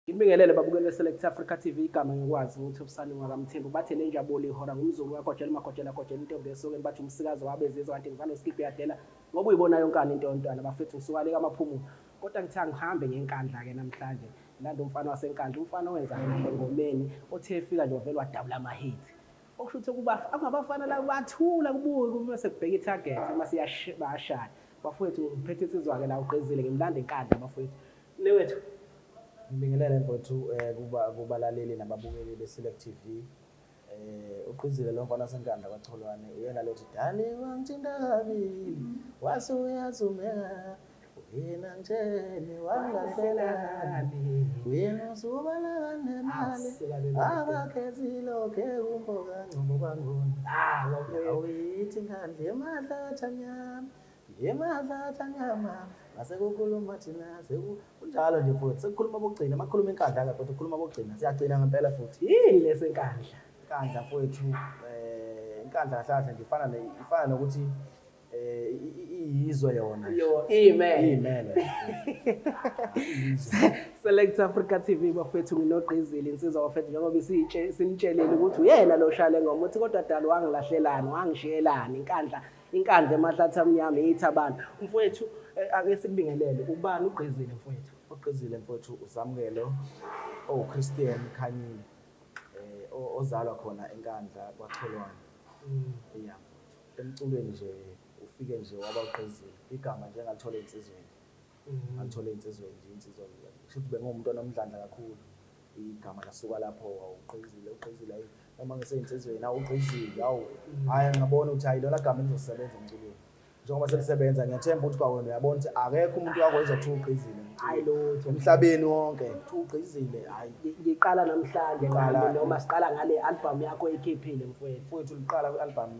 Ngibingelele babukele Select Africa TV. Igama ngikwazi ukuthi uBusani wakaMthembu, bathe nenjabulo ihora ngumzulu wakojela magojela gojela intombi esokeni, bathi umsikazi wabezizwe, kanti ngizalo skip yadela ngoba uyibona yonkana into yontwana. Bafethu, ngisuka le kamaphumulo, kodwa ngithe angihambe ngenkandla ke namhlanje, ngilanda umfana wasenkandla, umfana owenza kahle engomeni, othe efika nje wavele wadabula ama-hit, okusho ukuthi kuba akungabafana la bathula kubuke kube sekubheka i-target uma siyashaya. Bafowethu, ngiphethe insizwa-ke la, ugqizile, ngimlanda enkandla bafowethu. Mnewethu. Ngibingelele mfowethu, kuba kubalaleli nababukeli be-Select TV. Uqhizile lo mfana waseNkandla kwaCholwane, uyena lothi dali wangithinta kabili wase uyazumeka, uyena ngitshele wangilahlelani, uyena usubaleka nemali abakhethilokhe umfoka Ngcobo kwaNguni. Ah, bafowethu. Awuyithi Nkandla emahlathi amnyama, emahlathi amnyama, mase kukhuluma thina seku kunjalo nje futhi sekukhuluma bokugcina, makukhuluma inkandla ke futhi kukhuluma bokugcina, siyagcina ngempela futhi. Yini lesenkandla? Inkandla mfowethu, inkandla kahle kahle nje ifana ifana nokuthi iyizwe yona nje. Yo, amen. Iyimele. Select Africa TV bafethu, nginogqizile insizwa bafethu, njengoba isitshe sinitshelile ukuthi uyena lo shale ngoma, uthi kodwa dalo wangilahlelani, wangishiyelani inkandla, inkandla emahlathi amnyama yithi abantu. Mfowethu, ake sikubingelele, ubani ugqizile mfowethu? Ugqizile mfowethu uSamukelo owu-Christian Khanyile, ozalwa khona eNkandla kwaCholwane. Yeah mfowethu. Emculweni nje ufike nje waba ugqizile. Igama nje engalithola ensizweni. Ngalithola ensizweni nje, insizwa kusho ukuthi bengumuntu onomdlandla kakhulu. Igama lasuka lapho, awugqizile, ugqizile, ayi noma ngisey'nsizweni, awugqizile, awu hhayi, ngabona ukuthi hayi lona gama lizosebenza emculweni. Njengoba selisebenza, ngiyathemba ukuthi kwawena uyabona ukuthi akekho umuntu wakwenza kuthiwa ugqizile. Hayi lutho. Emhlabeni wonke kuthiwa ugqizile, hayi. Ngiqala namhlanje Ngiqala- nami, noma siqala ngale album yakho ekhiphile mfowethu? Mfowethu, liqala kwi-album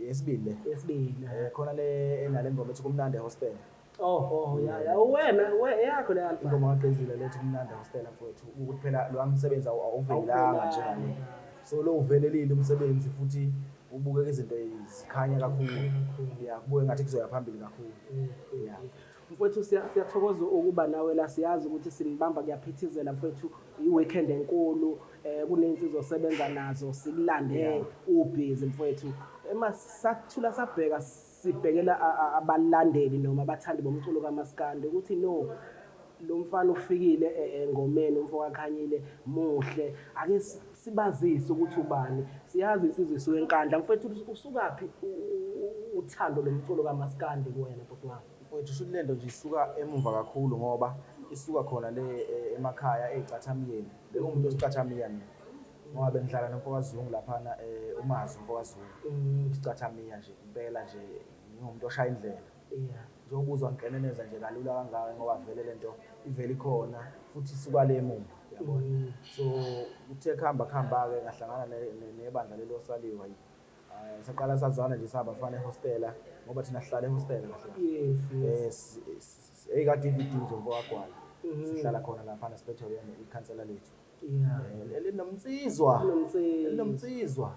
yesibili le. Yesibili. Khona le enale ngoma ethi kumnandi ehostela. Oh, ya, wena we yakho le album. Ingoma kagqizile lethi kumnandi ehostela mfowethu, ukuthi phela lo msebenzi awuvelelanga njengale. So lo uvelelile umsebenzi futhi ubukeka izinto zikhanya kakhulu. Ya, kubuke ngathi kuzoya phambili kakhulu. Ya. Mfowethu, siyathokoza ukuba nawe la. Siyazi ukuthi sinibamba kuyaphithizela mfowethu, i-weekend enkulu, kuney'nsizwa osebenza nazo, sikulande ubhizi mfowethu. Ema sathula sabheka sibhekela abalandeli noma abathandi bomculo kaMaskandi ukuthi no, lo mfana ufikile engomeni, umfo kaKhanyile muhle, ake sibazise ukuthi ubani. Siyazi insizwa isuka eNkandla mfowethu, usukaphi uthando lomculo kaMaskandi kuwena bhuti wami? Mfowethu, shuthi lento nje isuka emuva kakhulu, ngoba isuka khona le emakhaya ey'cathamiyeni. Bengumuntu osicathamiya mina ngoba bengihlala nomfokaZungu laphana, umazi umfokaZungu, isicathamiya nje impela nje, ngingumuntu oshaya indlela. Njengoba uzwa ngikeneneza nje kalula kangaka, ngoba vele lento ivele ikhona futhi isuka le emuva, uyabona. So kuthe kuhamba kuhamba-ke ngahlangana nebandla lelo saliwa. Saqala sazana nje sabafana ehostela, ngoba thina sihlala ehostela kahle kahle. Eyika-DVD nje mfowagwala. Sihlala khona laphana, siphethe yena ikhansela lethu. Elinomnsizwa. Elinomnsizwa. Elinomnsizwa.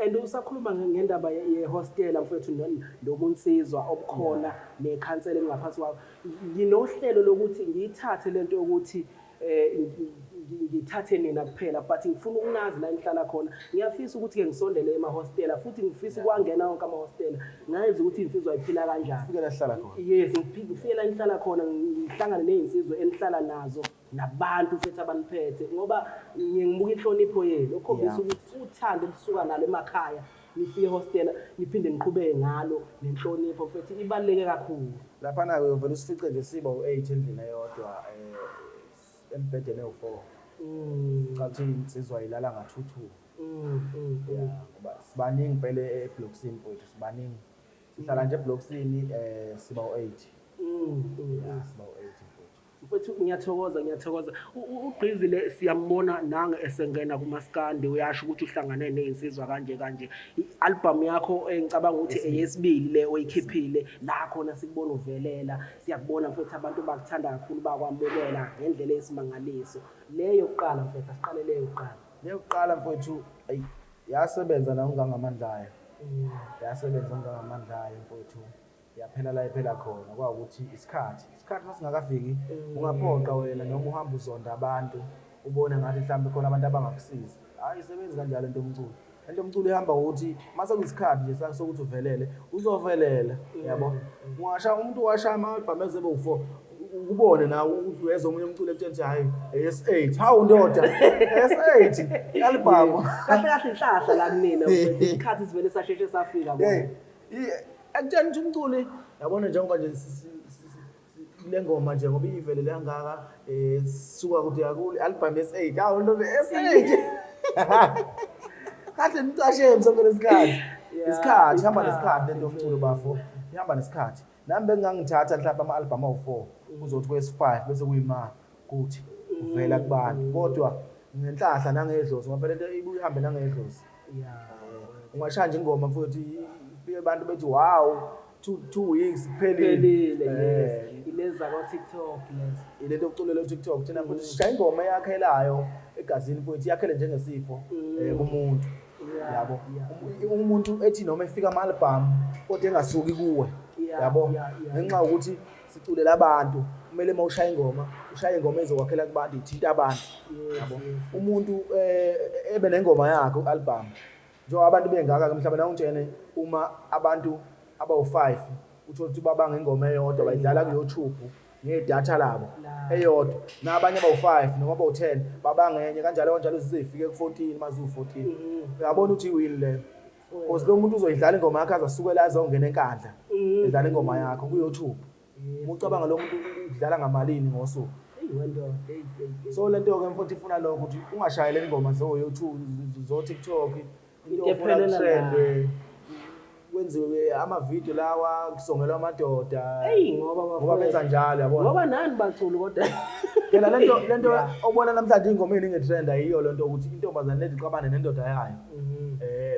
And usakhuluma ngendaba yehostela mfowethu, nobunsizwa obukhona nekhansela elingaphansi kwakho. Nginohlelo lokuthi ngiyithathe lento yokuthi ngithathe nina kuphela, but ngifuna ukunazi la engihlala khona. Ngiyafisa ukuthi ke ngisondele emahostela futhi ngifisa ukwangena wonke amahostela. Ngayenza ukuthi insizwa iphila kanjani. Fike la sihlala khona. Yes, ngifike la engihlala khona, ngihlangane nezinsizwa enihlala nazo nabantu futhi abaniphethe, ngoba ngiye ngibuka inhlonipho yenu okhombisa ukuthi uthando olusuka nalo emakhaya, nifike ehostela niphinde niqhubeke ngalo nenhlonipho futhi ibaluleke kakhulu. Laphana-ke uyovele usifice nje siba u-8 endlini eyodwa, embhedeni ewu-4. Cathi insizwa ilala nga-2-2. Ya, ngoba sibaningi impela ebloksini mfowethu, sibaningi. Sihlala nje ebloksini, siba u-8. Ya, siba u-8 mfowethu. Mfowethu, ngiyathokoza, ngiyathokoza. Ugqizile siyambona nange esengena kumaskandi, uyasho ukuthi uhlangane nezinsizwa kanje kanje. I-album yakho engicabanga ukuthi eyesibili le oyikhiphile, la khona sikubona uvelela, siyakubona mfowethu, abantu bakuthanda kakhulu, bakwamukela ngendlela eyisimangaliso. Le yokuqala mfowethu, asiqale le yokuqala. Le yokuqala mfowethu, ayi yasebenza la ungangamandla ayo. Yasebenza ungangamandla ayo mfowethu. Yaphela la iphela khona, kwawukuthi isikhathi masingakafiki ungaphoqa wena noma uhamba uzonda abantu, ubone ngathi mhlawumbe khona abantu abangakusiza. Hayi, isebenzi kanjalo into yomculo. Into yomculo ihamba ngokuthi mase kuyisikhathi nje sokuthi uvelele, uzovelela, yabo. Ungashaya umuntu washaya ama-album eze ube u-4, ukubone nawe ukuthi uyeza omunye umculo ekutshela ukuthi hhayi, S8, hawu ndoda, S8 i-album. Kahle kahle inhlahla la kunina mfethu, isikhathi sivele sasheshe safika. Hey, ekutshela ukuthi umculi, yabona njengoba nje le ngoma nje ngoba ivelele kangaka, sisuka kude kakhulu, i-album S8, hawu ndoda, S8. Kade nicashe sonke lesikhathi. Isikhathi, ihamba nesikhathi lento yomculo bafo. Ihamba nesikhathi. Nami bengingangithatha mhlawumbe ama-album awu-4, kuzothi kwesi-5 bese kuyima kuthi uvela kubantu. Kodwa ngenhlahla nangedlozi, ngoba phela into ibuye ihambe nangedlozi. Ungashaya nje ingoma mfowethu, ifike abantu bethi wow, 2 weeks kuphelile. Phelile, yes. Ilezi zakwa-TikTok lezi. Ilento yokuculela u-TikTok. Thina futhi sishaya ingoma eyakhelayo egazini mfowethu, iyakhele njengesifo kumuntu. Yabo. Umuntu ethi noma efika ama-album kodwa engasuki kuwe. Yabo. Ngenxa yokuthi siculela abantu, kumele uma ushaya ingoma, ushaye ingoma ezokwakhela kubantu, ithinta abantu. Yabo. Umuntu ebe nengoma yakhe ku-album. Njengoba abantu bengaka ke mhlawumbe nawungitshene uma abantu abawu-5 uthole ukuthi babanga ingoma eyodwa bayidlala ku-YouTube ngedatha labo eyodwa, nabanye abawu-5 noma abawu-10 babanga enye, kanjalo kanjalo zize zifike ku-14 maziwu-14. Uyabona ukuthi iwini leyo, because lo muntu uzoyidlala ingoma yakhe aze asukele azongena eNkandla, edlala ingoma yakho ku-YouTube. Ucabanga lo muntu udlala ngamalini ngosuku? Eyi wendoda, eyi, eyi, eyi. So le nto-ke mfowethu ifuna lokho ukuthi ungashayeli ingoma zo-YouTube, zo-TikTok, into Into ofuna ephelela kutrende, kwenziwe amavidiyo lawa kusongelwa amadoda. Eyi ngoba ngoba bafowethu. benza njalo, yabona. Ngoba nani baculi kodwa. Phela lento obona namhlanje ingoma eningi etrenda yiyo lento ukuthi intombazane lethi ixabane nendoda yayo.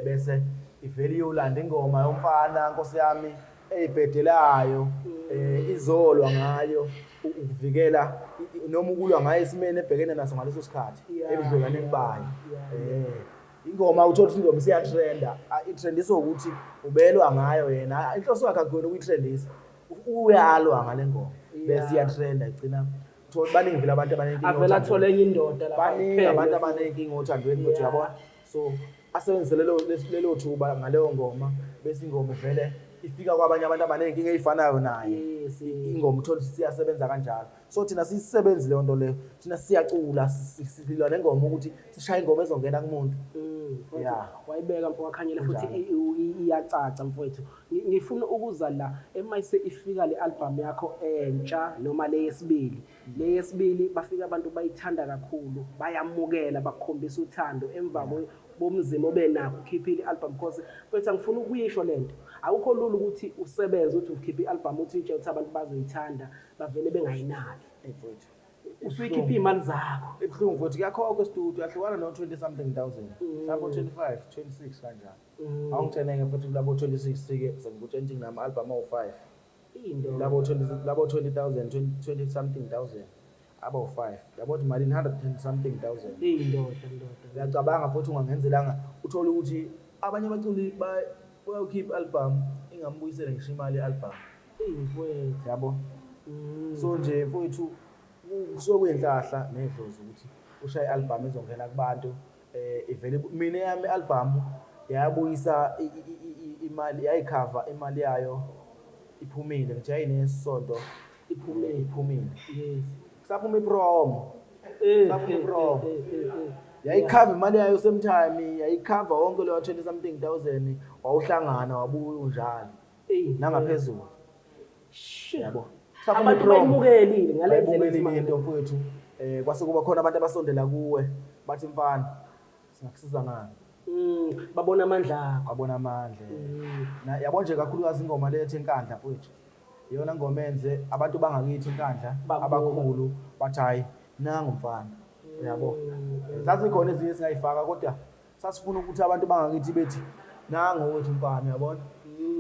Bese ivele iyolanda ingoma yomfana, nkosi yami, eyibhedelayo, izolwa ngayo ukuvikela noma ukulwa ngayo esimeni ebhekene naso ngaleso sikhathi ebudlelwaneni bayo. Ingoma uthola ukuthi ingoma isiyatrenda, itrendiswa ukuthi ubelwa ngayo yena. Inhloso yakhe akuyona ukuyitrendisa. Uyalwa ngale ngoma. Bese iyatrenda igcina uthola baningi vele abantu abanenkinga Avele othandweni. athole enye indoda lapha Baningi kuphele abantu futhi. abanenkinga othandweni futhi, uyabona. So asebenzise lelo thuba ngaleyo ngoma, bese ingoma ivele ifika kwabanye abantu abanenkinga ey'fanayo naye. Ingoma uthola ukuthi siyasebenza kanjalo. So thina siyisebenzi leyo nto leyo. Thina siyacula, silwa nengoma ukuthi sishaye ingoma ezongena kumuntu. Mfowethu, wayibeka mfo kaKhanyile futhi Kunjalo. iyacaca mfowethu. Ngifuna ukuza la emayise ifika le album yakho entsha noma le yesibili. Le yesibili bafika abantu bayithanda kakhulu, bayamukela, bakukhombisa uthando emva bomzimo obenakho ukhiphile i-album, because mfowethu angifuni ukuyisho lento. Akukho lula ukuthi usebenze uthi ukhiphe i-album uthi utshela ukuthi abantu bazoyithanda, bavele bengayinaki. Hey mfowethu. Usuyikhipha iy'mali zakho. Ibuhlungu futhi, kuyakhokhwa estudio, uyahlukana no 20 something thousand. Mhlawumbe 25, 26 kanjalo. Awungitsheneke futhi kulabo 26 ke sengikutshela ukuthi nginama album awu-5. Into. Labo 20, labo 20,000, 20 something thousand abawu-5. Yabo ukuthi malini, 100 and something thousand. Indoda, ndoda. Uyacabanga futhi ungangenzelanga, uthole ukuthi abanye abaculi bayokhipha i-album ingambuyisele ngisho imali i-album. Eyi mfowethu. Yabo. So nje mfowethu kusuke kuyinhlahla nedlozi ukuthi ushaye i-album ezongena kubantu, ivele mina eyami i-album yayabuyisa imali, yayikhava imali yayo iphumile, ngithi yayinesonto Iphumile. Iphumile. Yes. Kusaphuma ipromo. Kusaphuma ipromo. Yayikhava imali yayo same time, yayikhava wonke leyo 20 something thousand, wawuhlangana wabuya unjalo. Nangaphezulu. Shit. Yabo. Kusaphuma Abantu ipromo. bayimukelile ngale ndlela Bayibukelile esimanga. into mfowethu. Kwase kuba khona abantu abasondela kuwe bathi mfana singakusiza ngani? Babona amandla akho. Babona amandla. Na yabo nje kakhulukazi ingoma le ethi Enkandla mfowethu. Iyona ngoma enze abantu bangakithi eNkandla Bakubo. abakhulu bathi hayi nangu mfana. Yabo. Zazikhona ezinye singayifaka kodwa sasifuna ukuthi abantu bangakithi bethi nangu wethu mfana, uyabona.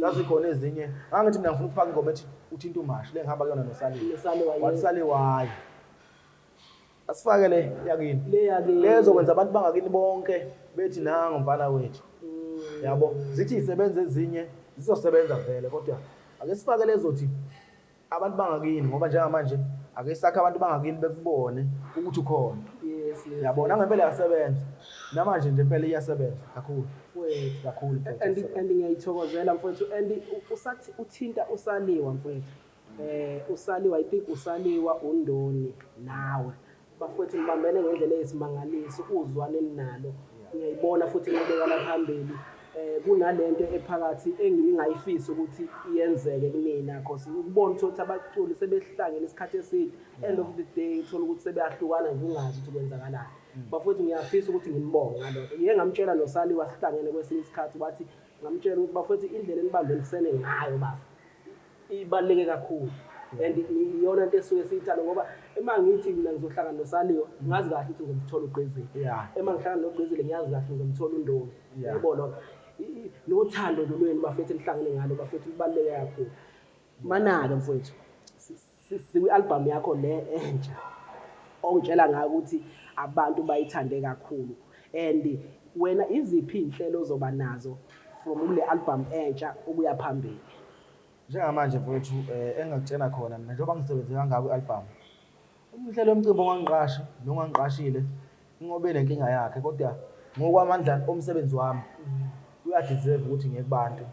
Zazikhona ezinye. Ngangithi mina ngifuna ukufaka ingoma ethi uthinta umashi le ngihamba kuyona noSaliwe. Nosaliwe, Wathi yes. Saliwe hayi. Asifake le yakini. Le yakini. Le ezokwenza abantu bangakini bonke bethi nangu mfana wethu. Yabo. Zithi isebenza ezinye zizosebenza vele kodwa Ake sifake lezothi abantu bangakini, ngoba njengamanje ake sakhe abantu bangakini bekubone ukuthi ukhona. Yes. Yabona, ngempela iyasebenza namanje nje, impela iyasebenza kakhulu. Mfowethu. Kakhulu, mfowethu, And iyasebenza. and ngiyayithokozela, mfowethu, and usathi uthinta usaliwa, mfowethu, usaliwa, I think usaliwa undoni nawe, bafowethu, nibambene ngendlela eyisimangaliso, uzwane ninalo, ngiyayibona futhi inqubekela phambili. Kunalento ephakathi engingayifisi ukuthi iyenzeke kunina, cause ukubona ukuthi abaculi sebehlangene isikhathi eside, end of the day uthola ukuthi sebeyahlukana nje, ungazi ukuthi kwenzakalani. Bafowethu, ngiyafisa ukuthi nginibonge ngalokho. Ngiye ngamtshela nosaliwa, sihlangene kwesinye isikhathi, wathi ngamtshela ukuthi, bafowethu, indlela enibambenisene ngayo, bafo, ibaluleke kakhulu and iyona nto esuke siyithanda, ngoba uma ngithi mina ngizohlangana nosaliwa, ngazi kahle ukuthi ngizomthola uGqizile. Uma ngihlangana noGqizile, ngiyazi kahle ngizomthola uNdoni. Yabo lokho. Nothando nje lwenu, bafethu, enihlangene ngalo, bafethu, lubaluleke kakhulu. Mana-ke, mfowethu, sikwi-album yakho le entsha ongitshela ngayo ukuthi abantu bayithande kakhulu, and wena iziphi iy'nhlelo ozoba nazo from kule album entsha ukuya phambili? Njengamanje, mfowethu, engingakutshela khona mina, njengoba ngisebenze kangaka kwi-album, umhlelo womcimbi ongangiqashi nongangiqashile ingobe nenkinga yakhe, kodwa ngokwamandla omsebenzi wami uyadeserve ukuthi ngiye kubantu.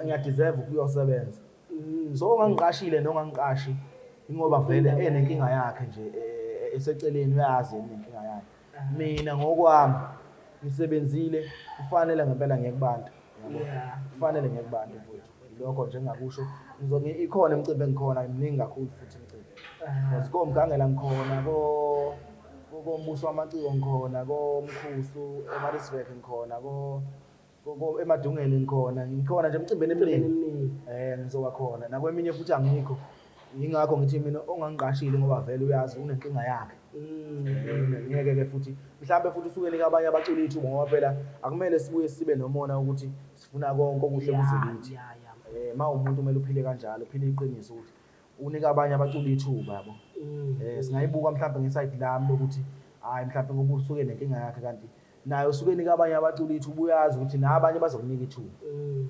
Ngiyadeserve ukuyosebenza. So ongangiqashile nongangiqashi, ingoba vele enenkinga yakhe nje, eseceleni, uyazi enenkinga yakhe. Mina ngokwami ngisebenzile, kufanele ngempela ngiye kubantu, yabo. Kufanele ngiye kubantu, mfowethu. Lokho nje engingakusho. Ikhona imicimbi engikhona, miningi kakhulu futhi imicimbi, because koMgangela ngikhona, koMbuso wamaCiko ngikhona, koMkhusu eMaritzburg ngikhona, eMadungeni ngikhona, ngikhona nje emicimbini eminingi. Eminingi. Ngizoba khona nakweminye futhi, angikho. Yingakho ngithi mina ongangiqashile, ngoba vele uyazi unenkinga yakhe. Ngeke ke futhi mhlambe futhi usuke nika abanye abaculi ithuba, ngoba phela akumele sibuye sibe nomona ukuthi sifuna konke okuhle kuze kithi. Ma umuntu kumele uphile kanjalo, uphile iqiniso ukuthi unika abanye abaculi ithuba, yabo. Singayibuka mhlambe ngeside lami lokuthi hayi, mhlambe ngoba usuke nenkinga yakhe, kanti naye usuke enika abanye abaculi ithuba, uyazi ukuthi nabanye bazokunika ithuba.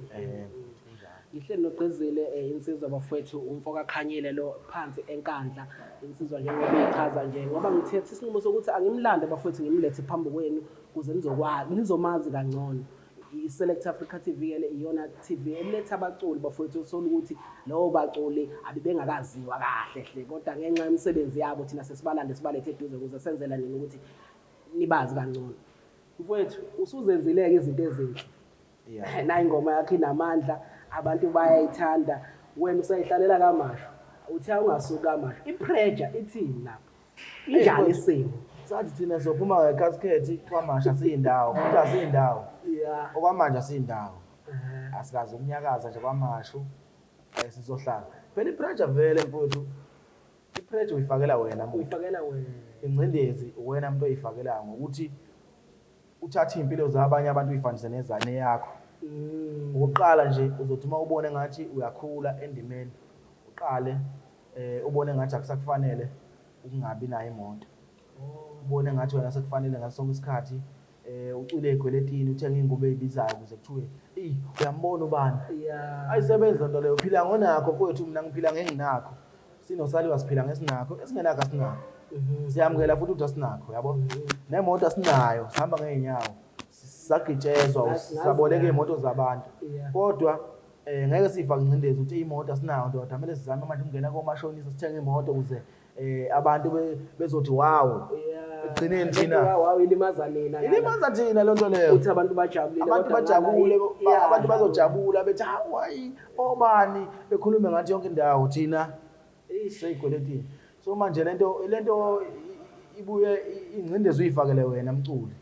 Kunjalo. Ngihleli noGqizile, insizwa, bafowethu, umfo kaKhanyile lo phansi eNkandla, insizwa njengoba ichaza nje, ngoba ngithethe isinqumo sokuthi angimlande, bafowethu, ngimlethe phambi kwenu ukuze nizokwazi, nizomazi kangcono. I-Select Africa TV ke le iyona TV eletha abaculi, bafowethu, uthola ukuthi lowo baculi abebengakaziwa kahle hle, kodwa ngenxa yemisebenzi yabo thina sesibalande, sibalethe eduze ukuze senzela nini ukuthi nibazi kangcono. Mfowethu, usuzenzile-ke izinto ezinhle. Nayi ingoma yakho inamandla, abantu bayayithanda. Wena usayihlalela kaMashu, uthi awungasuki kaMashu, i-pressure ithini lapho, injani isimo? Sathi thina sophuma ngekhasikethi kwaMashu, asiyindawo futhi, asiyindawo. Okwamanje asiyindawo, asikaze ukunyakaza nje kwaMashu. Sizohlala phela. I-pressure vele, mfowethu, i-pressure uyifakela wena muntu. Uyifakela wena. Ingcindezi wena muntu oyifakelayo ngokuthi uthathe iy'mpilo zabanye abantu uyifanise neyakho. Okokuqala nje, uzothi uma ubone ngathi uyakhula endimeni, uqale ubone ngathi akusakufanele ukungabi nayo imoto, ubone ngathi wena sekufanele ngaso sonke isikhathi ucwile ey'kweletini, uthenge iy'ngubo ey'bizayo ukuze kuthiwe, eyi, uyambona ubani. Ayisebenzi loo nto leyo. Phila ngonakho, mfowethu. Mina ngiphila ngenginakho, sinosaliwa siphila ngesinakho, esingenakho asinakho. Siyamukela futhi ukuthi asinakho, yabo. Nemoto asinayo, sihamba ngey'nyawo, sagitshezwa, saboleka iy'moto zabantu. Kodwa ngeke siyifake ingcindezi ukuthi imoto asinayo, ndoda, kumele sizame manje ukungena komashonisa sithenge imoto ukuze abantu bezothi wow. Ekugcineni thina Wow, ilimaza nina. Ilimaza thina loo nto leyo. Uthi abantu bajabulile. Abantu kodwa bajabule, ngala abantu bazojabula bethi hawu, hayi, obani bekhulume ngathi yonke indawo, thina seyikweletini. So manje lento ibuye ingcindezi uyifakele wena mculi,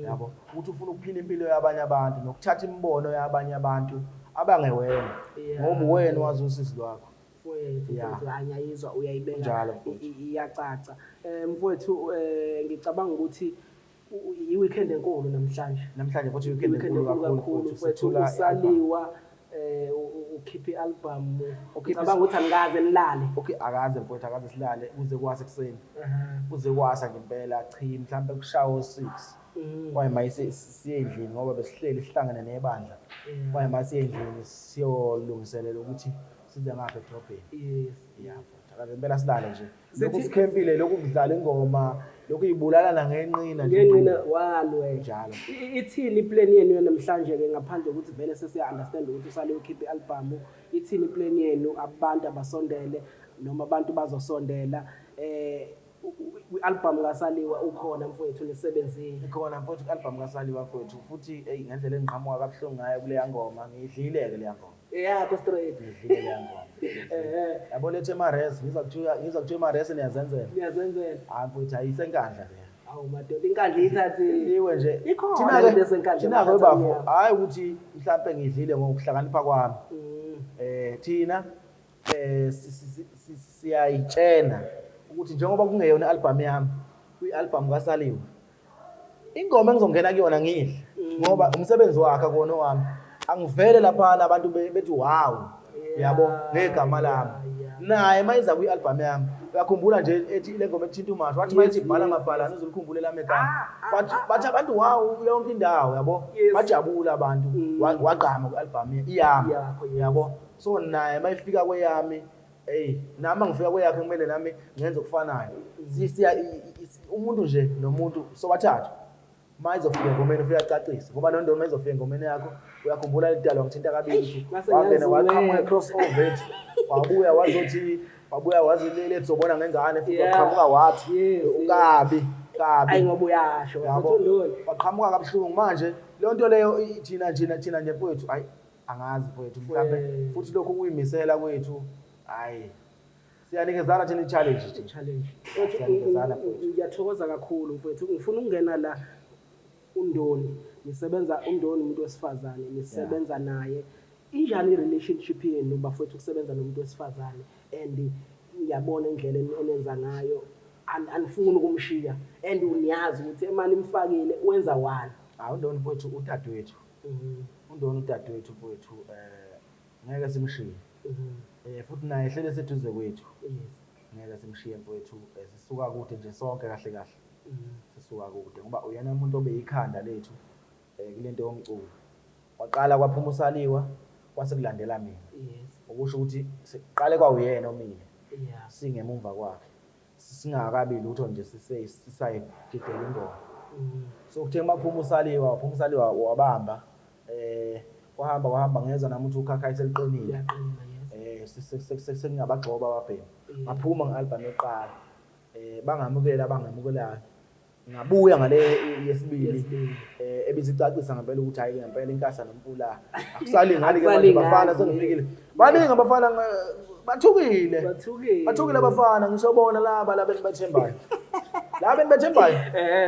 yabo, ukuthi ufuna ukuphila impilo yabanye abantu nokuthatha imibono yabanye abantu abangewena, ngoba uwena wazi usizi lwakho. Mfowethu, mfowethu, angiyayizwa, uyayibeka. Kunjalo, mfowethu. Iyacaca. Mfowethu, ngicabanga ukuthi i-weekend enkulu namhlanje. Namhlanje futhi i-weekend I-weekend enkulu enkulu kakhulu, kakhulu, futhi mfowethu. sethula i-album. Usaliwa ukhiphe i-album. Ukhiphe Ngicabanga ukuthi angikaze nilale. Okay, akaze, mfowethu, akaze silale kuze kwase ekuseni, kuze kwasa ngempela. Chi, mhlawumbe kushawo 6 kwaye siye endlini, ngoba besihleli sihlangene nebandla. Kwaye masiye endlini siyolungiselela ukuthi Size ngapha edrobheni. Yes. Ya mfowethu, akaze impela silale nje. Lokhu Sithi- sikhempile, lokhu kudlala ingoma, lokhu ibulalana ngenqina nje. Ngenqina walwe. Njalo. Ithini iplan yenu yanamhlanje ke ngaphandle kokuthi vele sesiya understand ukuthi usale ukhiphe i-album, ithini iplan yenu, abantu abasondele noma abantu bazosondela kwi-album kaSaliwa ukhona mfowethu nisebenzile? Ikhona mfowethu i-album kaSaliwa mfowethu, futhi eyi ngendlela engiqhamuka kabuhlungu ngayo kuleya ngoma, ngiyidlile-ke leya ngoma. Eyakho straight. Ngiyidlile leya ngoma. Yabo lethe emares, ngizwa kuthiwa emares niyazenzela. Niyazenzela. Hayi mfowethu, ayisenkandla leya. Awu madoda, inkandla iyithathile. Iwe nje. Ikhona Thina-ke- lento esenkandla Thina-ke emathatha bafo, amnyama. hhayi ukuthi mhlampe ngidlile ngokuhlakanipha kwami. Thina siyayitshena ukuthi njengoba kungeyona i-album yami, kwi-album kaSaliwa. Ingoma engizongena kuyona ngidle ngoba umsebenzi wakhe akona owami. Angivele laphana abantu bethi wow. Yabo ngegama lami. Naye mayiza kwi-album yami uyakhumbula nje ethi le ngoma ethinta umasho wathi mayithi bhala mabhalane uzolikhumbula elami igama. Bathi abantu wow yonke indawo yabo. Bajabula abantu wagqama kwi-album iyami. Yakho, yes. Yabo. So naye mayifika kweyami, hey nami ngifika kweyakhe kumele nami ngenze okufanayo. Siya umuntu nje nomuntu sobathathu. Mayizofika engomeni ufika acacise ngoba nondomi mayizofika engomeni yakho uyakhumbula lidalwa ngithinta kabili Ngase wangena ngiyazumeka. waqhamuka cross over ethi wabuya wazothi wabuya wazilelethe sobona ngengane futhi waqhamuka wathi ukabi kabi. Ayi ngoba uyasho, Yabo. futhi undoni. Waqhamuka kabuhlungu manje leyo nto leyo thina nje thina nje mfowethu ayi angazi mfowethu mhlambe futhi lokhu kuyimisela kwethu hayi siyanikezana thina i-challenge nje. Challenge. Siyanikezana mfowethu. Ngiyathokoza kakhulu mfowethu. Ngifuna ukungena la uNdoni. Nisebenza uNdoni umuntu wesifazane, nisebenza naye. Injani i-relationship yenu bafowethu ukusebenza nomuntu wesifazane and ngiyabona indlela enenza ngayo anifuni ukumshiya and uniyazi ukuthi emani imfakile wenza one. Hayi uNdoni mfowethu udadewethu. UNdoni udadewethu mfowethu ngeke simshiye. Futhi naye ehlele seduze kwethu. Ngeke simshiye mfowethu, sisuka kude nje sonke kahle kahle. Sisuka kude ngoba uyena umuntu obeyikhanda lethu kulento yomculo. Kwaqala kwaphuma uSaliwa kwase kulandela mina. Okusho ukuthi siqale kwawuyena omile. Singemumva kwakhe. Singakabi lutho nje sisayigidela ingoma. So kuthe makuphuma uSaliwa, waphuma uSaliwa wabamba kwahamba kwahamba ngezwa nami ukuthi ukhakha seliqinile. Liyaqina, yes. Sengingabagxoba ababhemi. Ngaphuma nge-album yokuqala. Bangamukela abangamukelayo. Ngabuya ngale yesibili. Yesibili. Ebisicacisa ngempela ukuthi hayi ngempela inkasa nomfula. Akusalingani ke manje Akusalingani. bafana sengifikile. Baningi abafana bathukile. Bathukile. Bathukile abafana ngisho bona laba laba enibethembayo. Laba enibethembayo.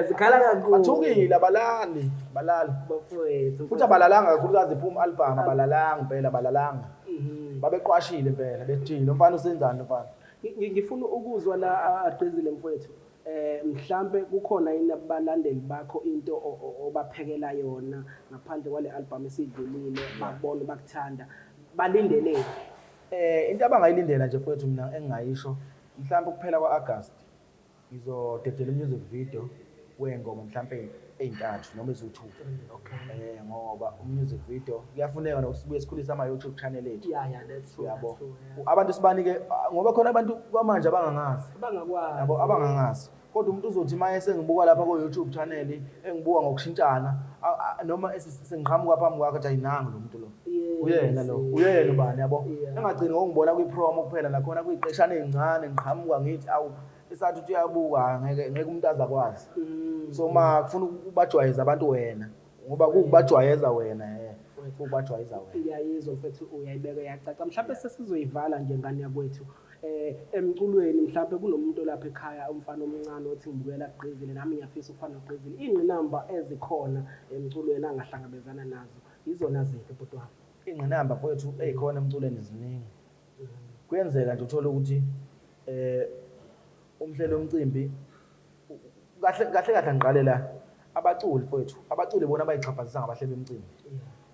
Zikhala kakhulu. Bathukile abalali, abalali. Bafowethu. Futhi abalalanga kakhulukazi iphuma album abalalanga impela abalalanga. Babeqwashile impela bethi lo mfana usenzani lo mfana. Ngifuna ukuzwa la Agqizile mfowethu. Mhlambe kukhona yini abalandeli bakho into obaphekela yona ngaphandle kwale album esidlulile bakubona bakuthanda balindeleni? Into abangayilindela nje mfowethu mina engingayisho mhlambe kuphela kwaAugust ngizodedela music video wengoma mhlambe ezintathu noma eziwu2. Ngoba music video kuyafuneka nokuthi sibuye sikhulise ama YouTube channel ethu. Yeah, yeah, that's true, Uyabo? that's true, yeah. Abantu sibanike ngoba khona abantu kwamanje abangangazi. Abangakwazi. Yabo abangangazi. Kodwa umuntu uzothi maye sengibuka lapha ku YouTube channel engibuka ngokushintshana noma sengiqhamuka phambi kwakhe athi ayinangi lo muntu lo. Uyena lo, uyena ubani yabo. Engagcini ngokungibona kwi promo kuphela nakhona kuyiqeshana ezincane ngiqhamuka ngithi awu esathi uthi uyabuka ngeke umuntu azakwazi. So ma kufuna ukubajwayeza abantu wena ngoba kukubajwayeza wena kukubajwayeza wena. Ngiyayizwa mfethu uyayibeka yacaca. Mhlawumbe sesizoyivala nje ngane yakwethu. Emculweni mhlawumbe kunomuntu lapha ekhaya umfana omncane othi ngibukela Gqizile nami ngiyafisa ukufana noGqizile. Ingqinamba ezikhona emculweni angahlangabezana nazo izona ziphi bhuti wami? Ingqinamba mfowethu ezikhona emculweni ziningi. Kuyenzeka nje uthole ukuthi umhlelo womcimbi kahle kahle kahle ngiqale la abaculi mfowethu abaculi bona bayixhaphazisa ngabahleli bemcimbi.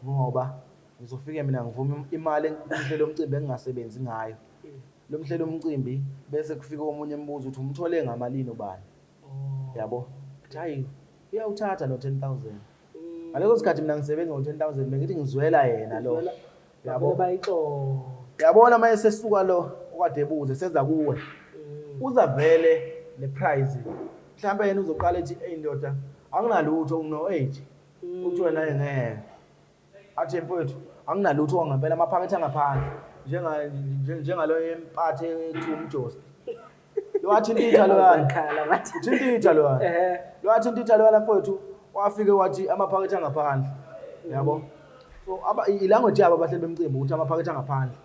Ngoba ngizofike mina ngivume imali umhlelo womcimbi engingasebenzi ngayo. Lo mhlelo womcimbi bese kufika omunye embuzo ukuthi umthole ngamalini ubani. Yabo? Athi hayi uyawuthatha lo 10,000. Ngaleso sikhathi mina ngisebenza ngo 10,000 bengithi ngizwela yena lo. Yabo? Bayixoxe. Yabona uma esesuka lo okade ebuze seza kuwe. Uza vele neprize. Mhlawumbe yena uzoqala ethi ey ndoda anginalutho ngino 8. Uthi wena ngeke. Athi mfowethu anginalutho kwangempela amaphakethe angaphandle. Njenga njengalo empathe ethi umjosti. Lo wathintitha loyana. Uzakhala bathi. Uthintitha loyana. Ehhe. Lo wathintitha loyana mfowethu wafike wathi amaphakethe angaphandle. Yabo. So aba ilanguage yabo abahleli bemcimbi ukuthi amaphakethe angaphandle.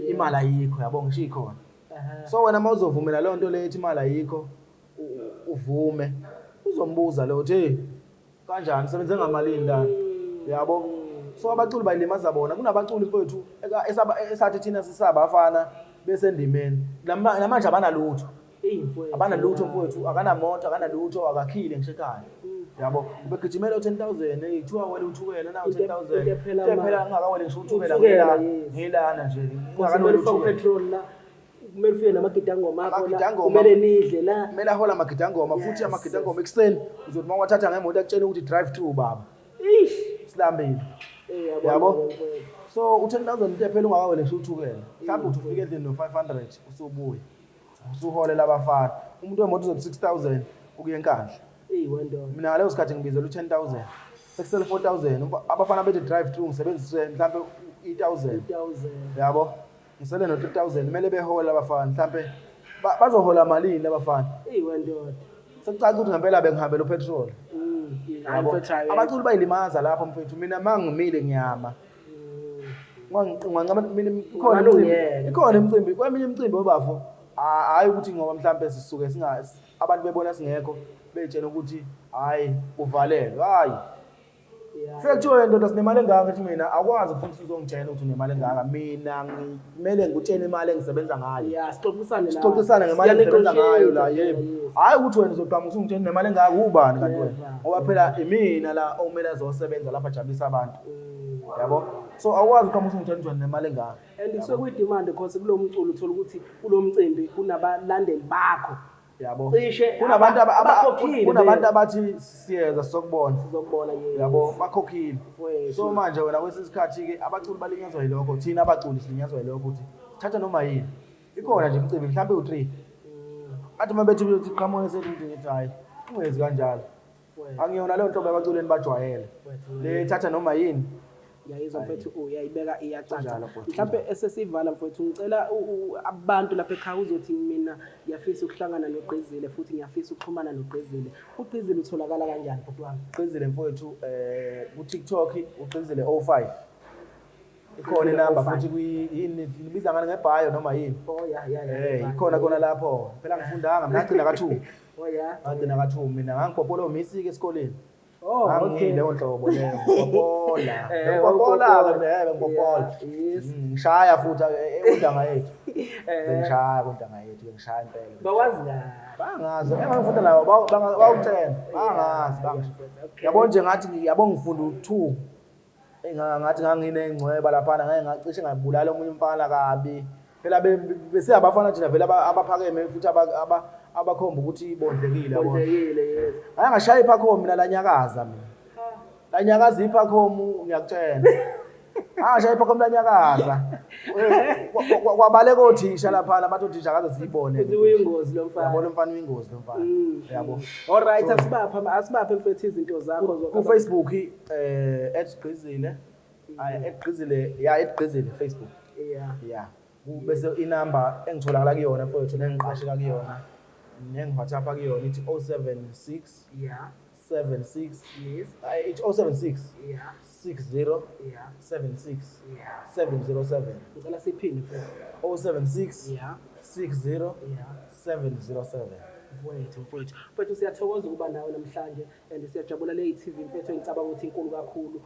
Imali ayikho yabo ngisho ikhona. Ehhe. So wena mawuzovumela leyo nto leyo ethi imali ayikho uvume uzombuza lo uthi hey kanjani sebenze ngamalini la yabo. So abaculi bayilimaza bona. Kunabaculi mfowethu esathi thina sisabafana besendimeni namanje abanalutho. Eyi, mfowethu. Abanalutho mfowethu, akanamoto, akanalutho, akakhile ngisho ekhaya. Yabo, ubegijimela u-10,000, hey, kuthiwa wena uthukela na u-10,000. Into ephela Into ephela ngingakaweli ngisho uthukela Uthukela, ngila, yes. ngilana nje. Kumele Ngingakaweli ufake uthukela. upetrol la. Kumele ufike namagidangoma akho la. Amagidangoma. Kumele nidle la. Kumele ahole amagidangoma futhi Yes, amagidangoma ekuseni uzothi uma wathatha ngemoto akutshela ukuthi drive through baba. Eish. Silambile. Eh, yabona Yabo. ke mfowethu. So u-10,000 into ephela ungakaweli ngisho uthukela. Mhlawumbe uthi ufike endlini no-500 usubuya. Usuholela abafana. Umuntu wemoto uzothi 6,000 ukuya eNkandla. Eyi wendoda. Mina ngaleyo sikhathi ngibizela u-10,000. Sekusele 4,000. Abafana bethi drive through ngisebenzise mhlambe i-1,000. 1000. Yabo. Ngisele no-3,000 kumele behole abafana mhlambe bazohola malini abafana. Eyi wendoda. Sekucaca ukuthi ngempela bengihambela upetrol. Hayi Yabo. mfowethu hayi. Abaculi bayilimaza lapho mfethu. Mina mangimile ngiyama. Nganqaba mina ikhona Ungamane imicimbi. ungiyeke. Ikhona imicimbi, kweminye imicimbi obafo. Hayi ukuthi ngoba mhlambe sisuke singa abantu bebona singekho beyitshela ukuthi hayi uvalelwe. Hayi. Yeah. Fike kuthiwe ndoda sinemali engaka ngithi mina akwazi ukufuna uzongitshela ukuthi unemali engaka. Mina ngimele ngikutshele imali engisebenza ngayo. Yeah, sixoxisane la. Sixoxisane ngemali engisebenza ngayo la yebo. Yes. Hayi ukuthi wena uzoqhamuka usungitshela unemali engaka ubani kanti wena. Never. Ngoba phela imina la okumele azosebenza lapha ajabulisa abantu. Yabo. So awukwazi uqhamuka usungitshela ukuthi wena unemali engaka. And kusuke kuyi-demand because kulo mculo uthola ukuthi kulo mcimbi kunabalandeli bakho. Yabo. Cishe Kunabantu abakhokhile kunabantu be- abathi siyeza sizokubona. Sizokubona yes. Yabo bakhokhile. Mfowethu. So manje wena kwesinye isikhathi ke abaculi balinyazwa yilokho, thina abaculi silinyazwa yilokho ukuthi sithatha noma yini. Ikhona nje imicimbi mhlawumbe u3. Athi uma bethi uthi qhamuka esethi uthi ngithi hayi ungenzi kanjalo. Mfowethu. Angiyona leyo nhlobo yabaculeni bajwayele. Mfowethu. Le thatha noma yini. Ngiyayizwa mfethu uyayibeka iyacaca. Kunjalo, bhuti, Mhlawumbe esesivala mfethu ngicela abantu lapha ekhaya uzothi mina ngiyafisa ukuhlangana noGqizile futhi ngiyafisa ukuxhumana noGqizile. UGqizile utholakala kanjani bhuti wami? Gqizile mfowethu ku TikTok uGqizile 05. Ikhona inamba 05. futhi kwi yini nibiza ngani ngebhayo noma yini? Oh yeah yeah yeah. Ikhona kona lapho. Phela ngifundanga mina ngagcina ka2. Oh yeah. Ngagcina ka2 mina ngangipopola omisi ke esikoleni. Oh okay. Ngangileyo nhlobo leyo ngipopola. Wawupopola. Ngipopola ke mina bengipopola. Yeah, yes. Ngishaya futhi kuntanga yethu. Bengishaya kuntanga yethu bengishaya impela. Bakwazi kahle. Bangazi. Engangifunda nabo bawutshela. Bangazi bangisho. Okay. Yabo nje ngathi yabo ngifunda u2. Ngathi nganginengcweba laphana ngeke ngacishe ngabulala omunye umfana kabi. Phela bese abafana thina vele abaphakeme futhi abakhomba ukuthi bondlekile yabo. Bondlekile yes. Hayi ngashaya iphakhomu mina lanyakaza mina. Lanyakaza iphakhomu ngiyakutshela. Ngashaya iphakhomu lanyakaza. Kwabaleka othisha laphana bathi othisha akaze siyibone. Uthi uyingozi lo mfana. Yabo lo mfana uyingozi lo mfana. Yabo. All right asibaphe mfethu izinto zakho Ku Facebook @gqizile. Hayi @gqizile ya @gqizile Facebook. Yeah. Yeah. Bese inamba engitholakala kuyona mfowethu nengiqasheka kuyona nengi-WhatsApp kuyona ithi 076 Yeah. 76 Yes. Hayi ithi 076 Yeah. 60 Yeah. 76 Yeah. 707. Ngicela siphinde mfethu. 076 Yeah. 60 Yeah. 707. Mfowethu mfowethu. Mfowethu siyathokoza ukuba nawe namhlanje and siyajabula le TV mfethu engicabanga ukuthi inkulu kakhulu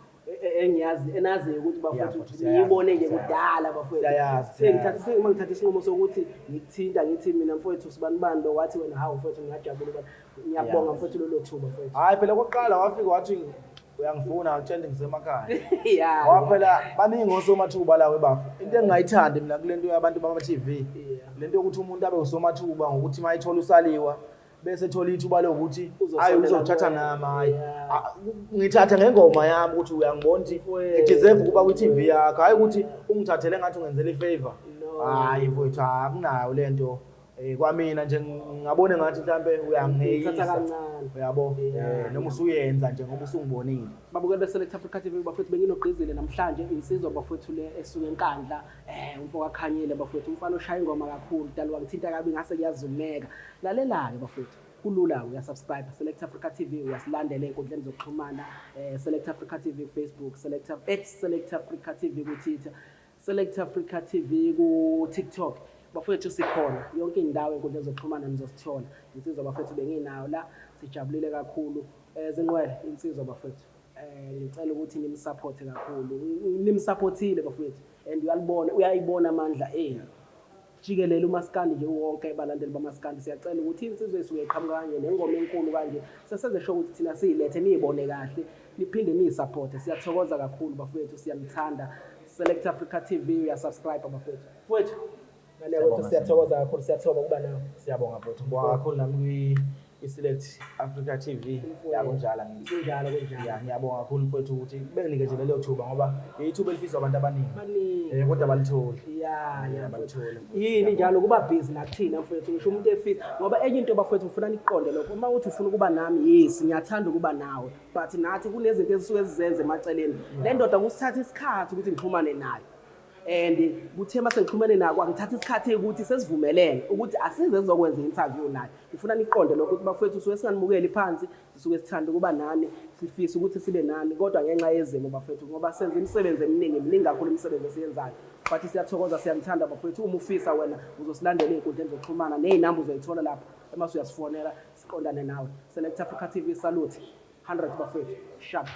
engiyazi enaziyo ukuthi bafowethu Yeah, siyayazi, ngiyibone nje siyayazi. kudala bafowethu. Siyayazi, Sengithatha siyayazi. sengima ngithatha isinqumo sokuthi ngikuthinta ngithi mina mfowethu sibani bani lo wathi wena hawu mfowethu ngiyajabula ubani. Ngiyabonga Yeah. mfowethu lolo thuba mfowethu. Hayi phela kokuqala wafika wathi uyangifuna ngitshela ngisemakhaya. Yeah. Ngoba phela baningi osomathuba la webafo. Into engingayithandi mina kule nto yabantu bama TV. Yeah. Lento yokuthi umuntu abe usomathuba ngokuthi mayithola usaliwa bese ethola ithuba lokuthi Uzosondela hayi uzothatha kuwena. nami hayi. Yeah. Ngithathe ngengoma yami ukuthi uyangibona ukuthi Mfowethu. ngideserve ukuba kwi TV yakho hayi ukuthi ungithathele ngathi ungenzela ifavor. No. Hayi mfowethu, akunayo lento. Kwamina nje ngingabona ngathi mhlambe uyangeyisa. Uthatha kancane. Uyabo? Noma usuyenza nje ngoba usungibonile. Babukeli be-Select Africa TV bafethu, benginogqizile namhlanje, insizwa bafethu le esuke eNkandla, umfo kaKhanyile bafethu, umfana oshaya ingoma kakhulu, dalo wangithinta kabi ngase kuyazumeka. Lalela-ke bafethu, kulula, uyasubscribe Select Africa TV, uyasilandela ey'nkundleni zokuxhumana, Select Africa TV ku-Facebook, Select @SelectAfrica TV ku-Twitter, Select Africa TV ku-TikTok. Bafethu, sikhona yonke indawo ey'nkundleni zokuxhumana, nizosithola. Insizwa bafethu benginayo la, sijabulile kakhulu. Zinqwele insizwa bafethu, ngicela ukuthi nimsupporte kakhulu, nimsupportile bafethu, and uyalibona, uyayibona amandla enu jikelele umaskandi nje wonke. Balandeli bamaskandi, siyacela ukuthi insizwa esuke iqhamuka kanje nengoma enkulu kanje, sesenze sure ukuthi thina siyilethe, niyibone kahle, niphinde niyisupporte. Siyathokoza kakhulu bafethu, siyanithanda. Select Africa TV, uyasubscribe bafethu. Mfowethu ngale kwethu, siyathokoza kakhulu, siyathoba kuba nawe. Siyabonga mfowethu, ngibonga kakhulu nami kwi-Select Africa TV. Ya, kunjalo ngithi. Kunjalo, kunjalo. Ya, ngiyabonga kakhulu mfowethu ukuthi benginike nje lelo thuba, ngoba ithuba elifiswa abantu abaningi. Baningi. Kodwa balitholi. Ya. Balitholi. Yini njalo kuba busy nakuthina mfowethu, ngisho umuntu efisa, ngoba enye into bafowethu ufuna niqonde lokho, uma uthi ufuna ukuba nami, yes, ngiyathanda ukuba nawe, but nathi kunezinto ezisuke sizenze emaceleni. Le ndoda kusithatha isikhathi ukuthi ngixhumane nayo, and kuthe uma sengixhumene nako angithatha isikhathi ukuthi sesivumelene ukuthi asize sizokwenza i-interview naye. Ngifuna niqonde lokho ukuthi bafowethu suke singanimukeli phansi, sisuke sithanda ukuba nani, sifisa ukuthi sibe nani, kodwa ngenxa yezimo bafowethu, ngoba senza imisebenzi eminingi, miningi kakhulu imisebenzi esiyenzayo, but siyathokoza, siyanithanda bafowethu. Uma ufisa wena uzosilandela ey'nkundleni zokuxhumana, ney'namba uzoyithola lapho, emase uyasifonela siqondane nawe. Select Africa TV, salute 100 bafowethu, sharp.